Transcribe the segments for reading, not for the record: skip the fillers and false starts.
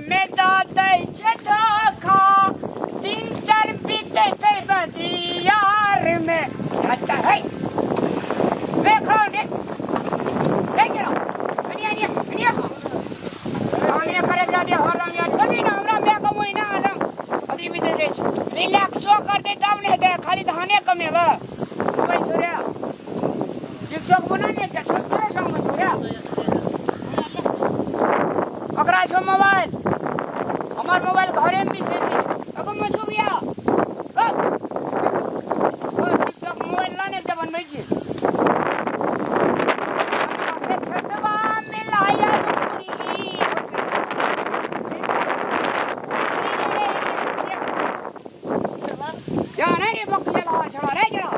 में दादै छै धोखा तीन चार बीते ते बदियार में हटा है देखो ने ले चलो अनिया अनिया अनिया हम करे जा दे होलम यार कनी ना हमरा मैं कमोई ना आलम अभी भी दे दे रिलैक्सो कर दे तब ने दे खाली धाने कमेबा कोई छोरा टिकटॉक बना ले क्या छोरा संग छोरा ओकरा छो मोबाइल हमार मोबाइल घरे में बिसरि गेल अगो मछु भैया गो ओ टिकटॉक मोबाइल लाने के बनबै छी खेतवा मिलाया पूरी या नहीं रे बकले ला छड़ा रे छड़ा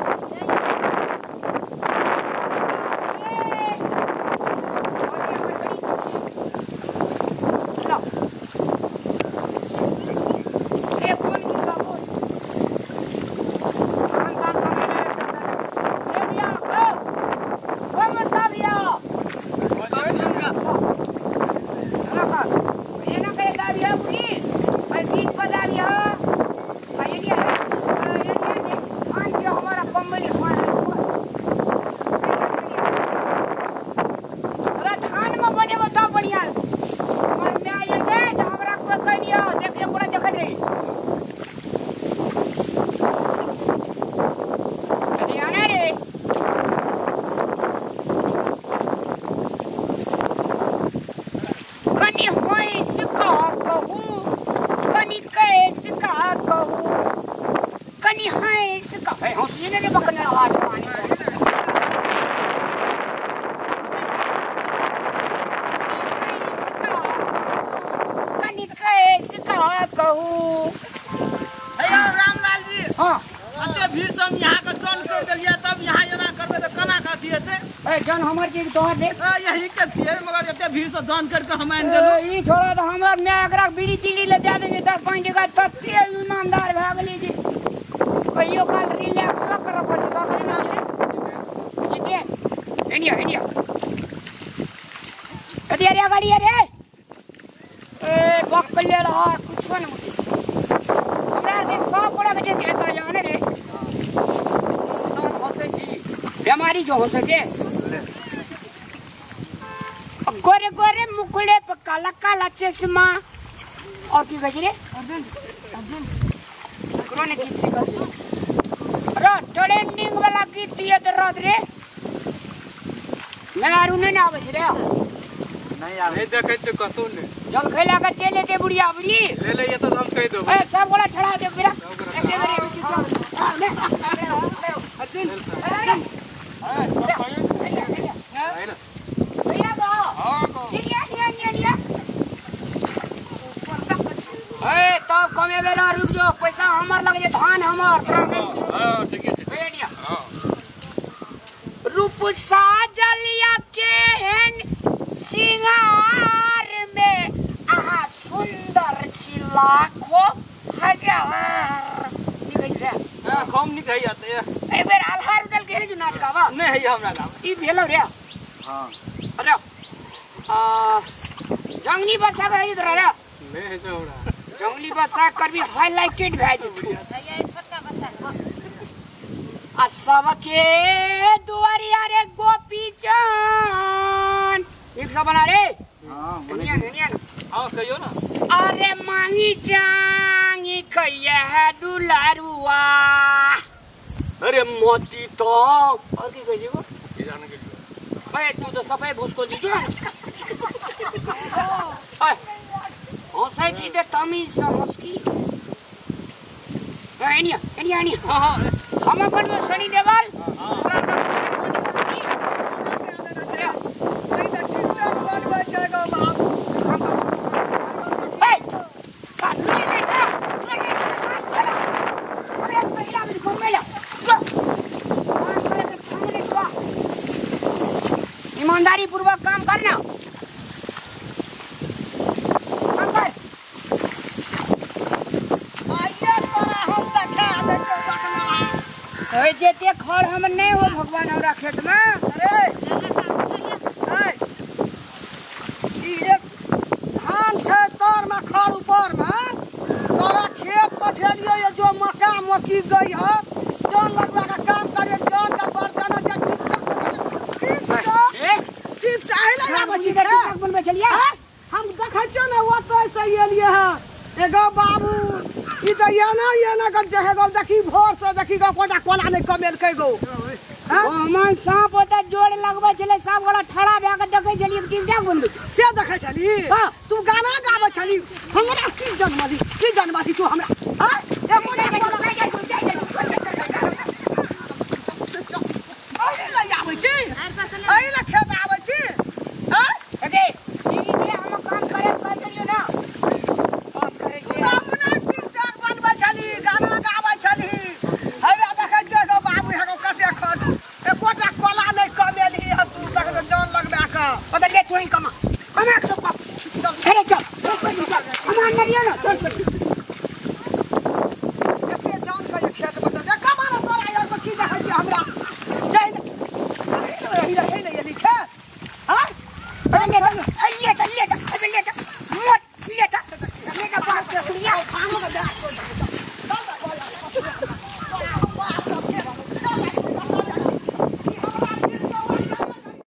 यही के छियै मगर एते भीड़ से जान कर के हम आनि देलौ ई छोड़ा त हमर my एकरा बीड़ी तीड़ी ले दे दे 10 5 टका तते ईमानदार भए गेली जी कहियो काल रिलैक्स करऽ पड़ै त करी ना जीते इंडिया इंडिया अरे अरे गाड़ी अरे ए बकले रहा कुछो न मुझे हमरा के 100 कोड़ा के जैसे एता जाने रे हंसै छी बीमारी जो हंसै छै गोरे गोरे मुखड़े पे काला काला चश्मा और की कहै रे अर्जुन अर्जुन ककरो ने गीत सिखल छै रो ट्रेंडिंग वाला गीत दिए त रात रे मैं आरू नै आबै छै रे नहीं आबै देखै छै कतौ नै जल खैला के चलि एतै बुढ़िया बुढ़ी ले ले ये त हम कहि देबै ए सब गोला छड़ा दे बेरा एक बेर ले अर्जुन है ना ए तब कमे बेरा रुक जो पैसा हमर लग जे धान हमर हां ठीक छै हां रूप साजलिया केहन सिंगार में आहा सुंदर छी लाखो हजार निकल रे हां कम निकल जाते ए बेर आल्हार दल के जो नाटकावा नहीं है हमरा गाँव ई भेलो रे हां अरे आ जंगली बसा के है इधर रे नहीं है हमरा जंगली बसा कर भी हाईलाइटेड भए जेतौ भैया छोटका बच्चा आ सबके दुआरिया रे गोपी चंद एक सौ बना रे हां निया निया हां कहियो ना अरे मांगी जांगी कहिया है दुलारुआ अरे मोती तो और की कहियो की जाने के भाई तू तो सफाई भूसको दीजो ओए हंसै छी ते तमीज से हंसकी एनिया एनिया एनिया हां हां हम अपन में सनी देवल ईमानदारी पूर्वक काम करना काम कर जेते खर हम नहीं हो भगवान हमरा खेत में अरे ए ई एक धान छै तर में की गई ह जन लगवा का काम करे जन का बर्तन जे ठीक ठाक ठीक ठाक लगाबै छी बनबै छलियै। हम देखै छियै ने ओतय से एलियै हँ एगो बाबू ई तऽ एना एना के जे गो देखी भोर से देखी गो कोटा कोला नहि कमेलकै गो। हमन सांप ओतऽ जोड़ लगबै छलै सब गोला ठड़ा भए के देखै छलियै ठीक ठाक बनबै से देखै छली। तू गाना गाबै छली हमरा की जनमली की जनमली तू हमरा हां एहि लए आबै छी एहि लए खेत आबै छी। हां अगे दीदी जे हम काम करे कहै छलियै ना काम करै छी अपना ठीक ठाक बनबै छली गाना गाबै छली। हवे देखै छियै गो बाबू हेगो कते खट एकोटा कोला नहि कमेलही ह तू तक जान लगबा के ओतऽ ले तोही कमा कमा के सब चल अरे चल हम आन लियो ना चल।